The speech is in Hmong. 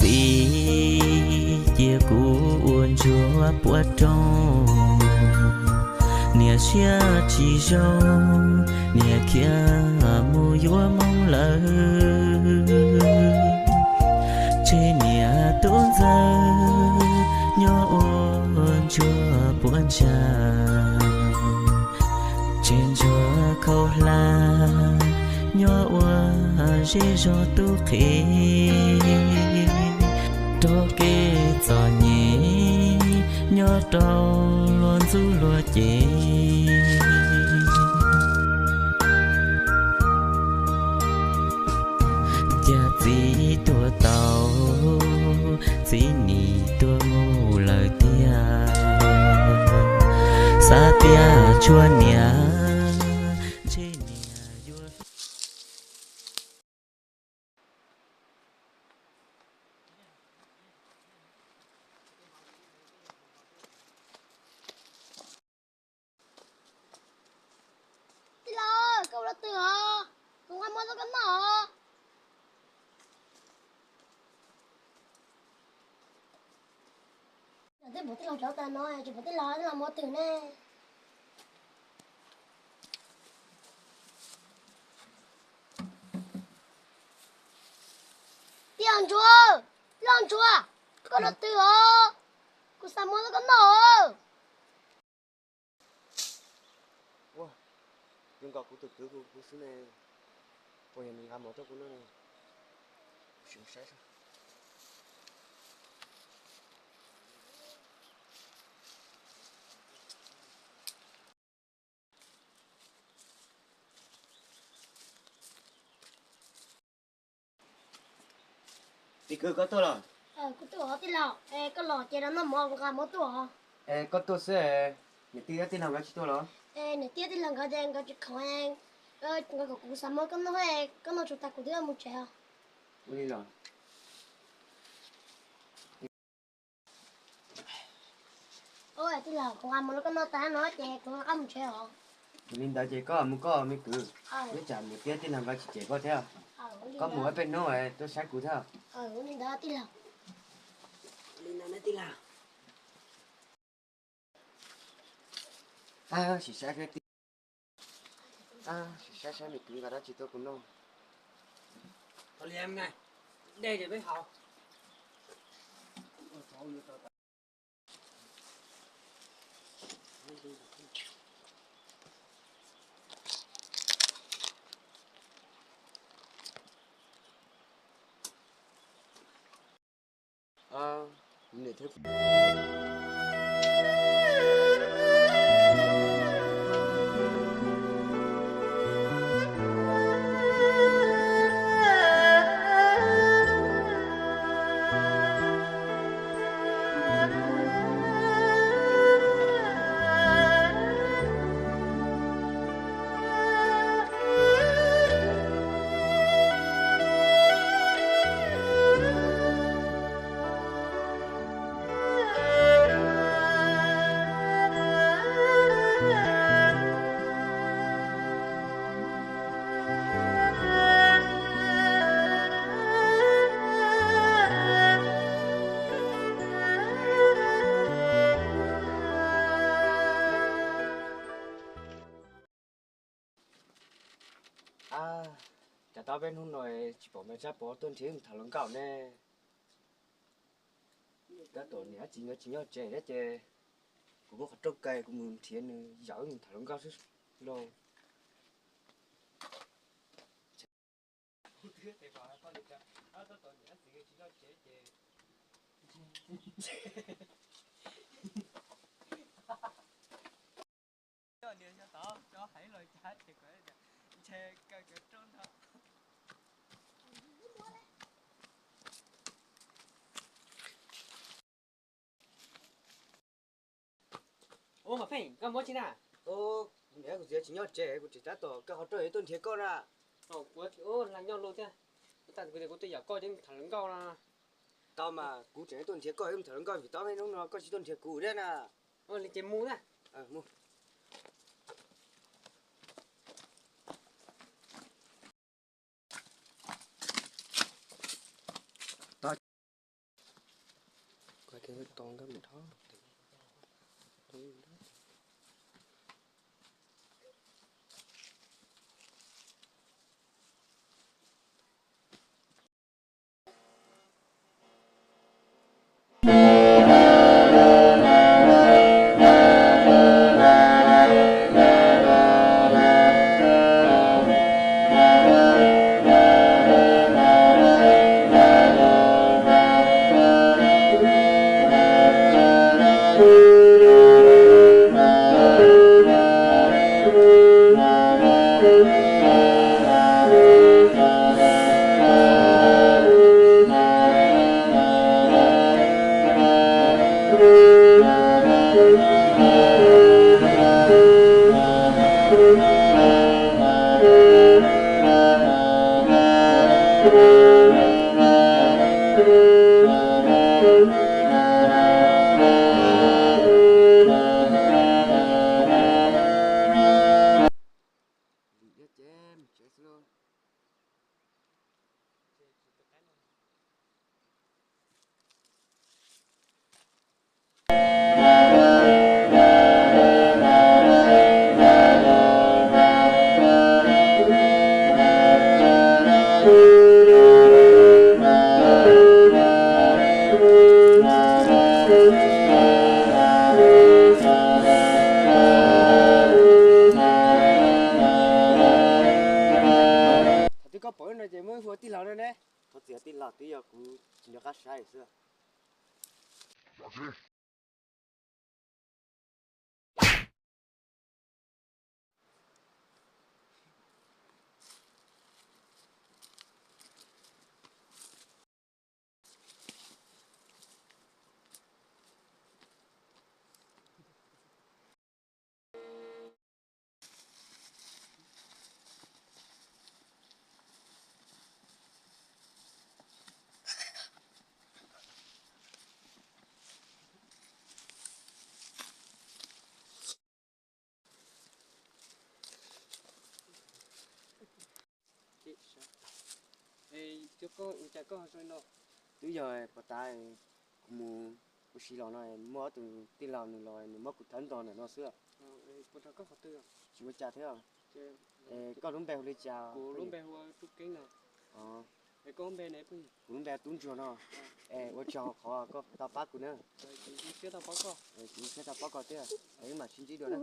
Txiv, cia kuv ua ntsuag puab rooj, niam siab tsis zoo, niam khiav mus yuav Hmoob lawm. Tseg niam tub ntxawg nyob ua ntsuag puab ntsa, tseg ntsuag khaub hlab nyob ua zej zog tub qhe, rau kev txom nyem nyob rau luag ntxub luag ces. Cas txiv tuag tau, txiv nim tuag mus lawm tiag, xav tias tshuav niam, ntshe niam yuav. Tij laug, koj ua twg os? Kuv nqa mov rau koj noj os. Twb pom tij laug cov tas no, tsis pom tij laug, tij laug mus twg ne? Tij laug Ntsuag, tij laug Ntsuag, koj ua twg os? Kuv xa mov rau koj noj os. Ua, zoo nkaus kuv tus kwv hu kuv xwb ne, puas yog nws nqa mov rau kuv noj ne? Kuv sim mus saib saib. Tij kwv, koj tuaj los? Kuv tuaj os tij laug. Koj los ces los noj mov, kuv nqa mov tuaj os. Es koj tuaj xwb, niam tij thiab tij laug nkawd tsis tuaj los? Niam tij thiab tij laug nkawd ces nkawd tsis khoom, nkawd kom kuv xa mov rau koj noj, koj noj tsuag tas kuv twb mus tsev os. Ua li los. Tij laug, kuv nqa mov rau koj noj tas no ces kuv rov qab mus tsev os. Ua li ntawd ces koj mus koj me kwv, ib tsam niam tij thiab tij laug nkawd tsis cem koj thiab. Koj mus ib peb hnub tuaj saib kuv thiab. Ua li ntawd tij laug. Ua li ntawd tij laug. Sim saib, sim saib saib me kwv nqa dab tsi tuaj kuv noj. Dej ces peb haus. Cas tau peb hnub no tsis pom Maiv Tsab Pov tuaj nrhiav wb mus tham hluas nkauj ne. Tab tom niam txiv nkawd tsis nyob tsev thiab ces kuv muab qhov rooj kaw kuv mus nrhiav nws yaum wb mus tham hluas nkauj xwb lauj. Ub, Mas Pheej, koj muab tsi na? Ub, niam kuv txiv tsis nyob tsev, kuv tseem tab tom kaw qhov rooj tuaj nrhiav koj na. Ub, kuv ua nyob luj thiab, kuv tas kuv tias kuv tuaj yaum koj thiab tham hluas nkauj no. Tau mas, kuv tseem tuaj nrhiav koj thiab tham hluas nkauj vim tau hnub no koj tsis tuaj nrhiav kuv thiab na. Ub, li ces mus na. Tos nkawd mus dhau. Thaum twg koj pom no ces muab hu ua tij laug no ne. Thov txim tij laug, twb yog kuv tsis nco qab saib xwb. Twb yog pos tas kuv mus ua si los no muaj ob tug tij laug nws los nws muab kuv thawb nto ntawm no xwb. Tsis ua cas thiab. Koj lub npe hu li cas? Kuv lub npe Tub Ntsuag no. Es ua tsaug qhov koj tau pab kuv na. Kuv siab tau pab koj thiab, wb mam sib ntsib dua na.